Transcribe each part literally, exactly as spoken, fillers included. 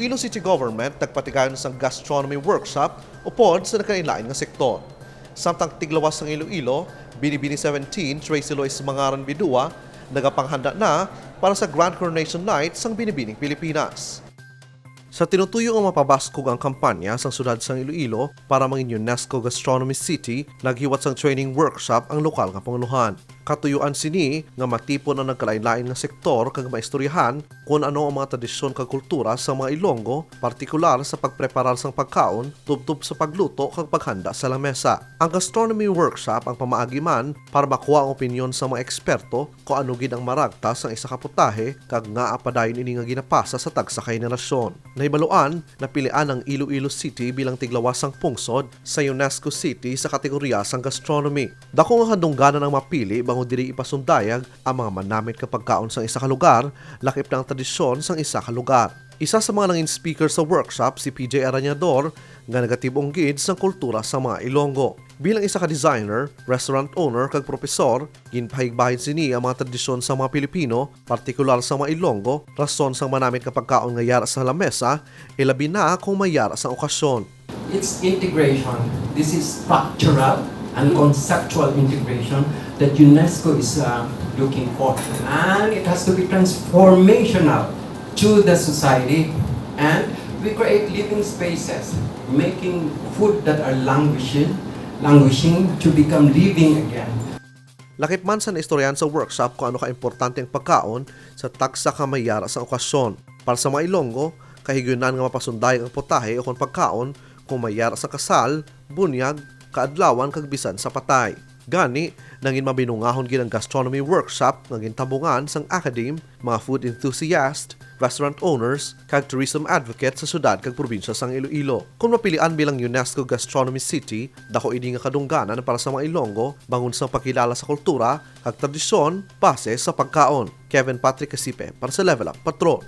Iloilo City Government nagpatigayon sang gastronomy workshop upod sa nagkalain-lain nga sektor. Samtang tiglawas sang Iloilo, Binibini seventeen, Tracy Lois Mangaran Bidua, nagapanghanda na para sa Grand Coronation Night sang Binibining Pilipinas. Sa tinutuyo nga mapabaskog ang kampanya sang siyudad sang Iloilo para mangin UNESCO Gastronomy City, naghiwat sang training workshop ang lokal nga pangulohan. Katuyuan sini nga matipon ang nagkalain-lain nga sektor kag maistoryahan kon ano ang mga tradisyon kag kultura sa mga Ilonggo, partikular sa pagpreparar sang pagkaon, tubtob sa pagluto kag paghanda sa lamesa. Ang gastronomy workshop ang pamaagi man para makuha ang opinyon sa mga eksperto kon ano gid ang maragta sang isa ka putahe kag ngaa padayon ini nga ginapasa sa tagsa ka henerasyon. Nahibaluan, napilian ang Iloilo City bilang tiglawas sang pungsod sa UNESCO City sa kategorya sang gastronomy. Daku nga kadungganan ang mapili bangod diri ipasundayag ang mga manamit nga pagkaon sang isa ka lugar, lakip na ang tradisyon sang isa ka lugar. Isa sa mga nangin speaker sa workshop si P J Arañador, nga nagatib-ong gid sang kultura sa mga Ilonggo. Bilang isa ka designer, restaurant owner, kag propesor, ginpahigbahin sini ang mga tradisyon sa mga Pilipino, partikular sa mga Ilonggo, rason sang manamit nga pagkaon nga yara sa lamesa, ilabi na kung may yara sang okasyon. Its integration, this is structural and conceptual integration that UNESCO is uh, looking for. And it has to be transformational to the society. And we create living spaces, making food that are languishing, languishing to become living again. Lakip man sa naistoryahan sa workshop kung ano ka importante ang pagkaon sa tagsa ka may yara sa okasyon. Para sa mga Ilonggo, kahigayunan nga mapasundayag ang putahe o kon pagkaon kung may yara sa kasal, bunyag, kaadlawan kag bisan sa patay. Gani, nangin mabinungahon gid ang gastronomy workshop nga gintabungan sang academe, mga food enthusiast, restaurant owners, kag tourism advocate sa syudad kag probinsya sang Iloilo. Kon mapilian bilang UNESCO Gastronomy City, daku ini nga kadungganan para sa mga Ilonggo bangon sa pagkilala sa kultura kag tradisyon base sa pagkaon. Kevin Patrick Casipe para sa Level Up Patrol.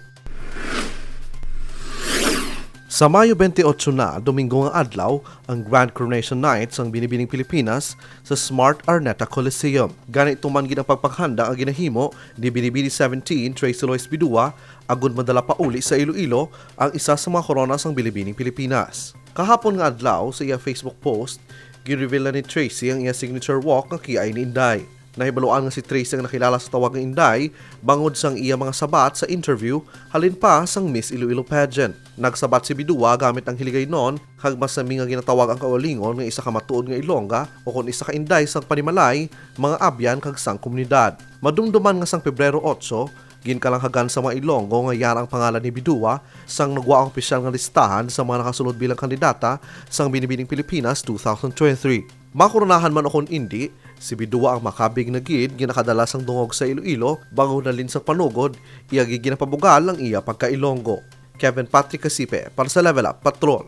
Sa Mayo twenty-eight na, Domingo nga adlaw, ang Grand Coronation Night sang Binibining Pilipinas sa Smart Araneta Coliseum. Gani tuman gid ang pagpanghanda nga ginahimo ni Binibini seventeen, Tracy Lois Bidua, agud madala pauli sa Iloilo ang isa sa mga korona sang Binibining Pilipinas. Kahapon nga adlaw, sa iya Facebook post, gin-reveal na ni Tracy ang iya signature walk nga kiyaay ni Inday. Nahibaluan nga si Tracy ang nakilala sa tawag nga Inday bangod sang iya mga sabat sa interview halin pa sang Miss Iloilo pageant. Nagsabat si Bidua gamit ang Hiligaynon kag mas nami nga ginatawag ang kaugalingon nga isa ka matuod nga Ilongga o kon isa ka Inday sang panimalay, mga abyan kag sang komunidad. Madumduman nga sang Pebrero otso, ginkalanghagan sa mga Ilonggo nga yara ang pangalan ni Bidua sang nagwa ang opisyal nga listahan sa mga nakasulod bilang kandidata sang Binibining Pilipinas two thousand twenty-three. Makoronahan man o kon indi, si Bidua ang makabig na gid ginakadala sang dungog sa Iloilo, bangod halin sang panugod, iya gid ginapabugal ang iya pagka-Ilonggo. Kevin Patrick Casipe para sa Level Up Patrol.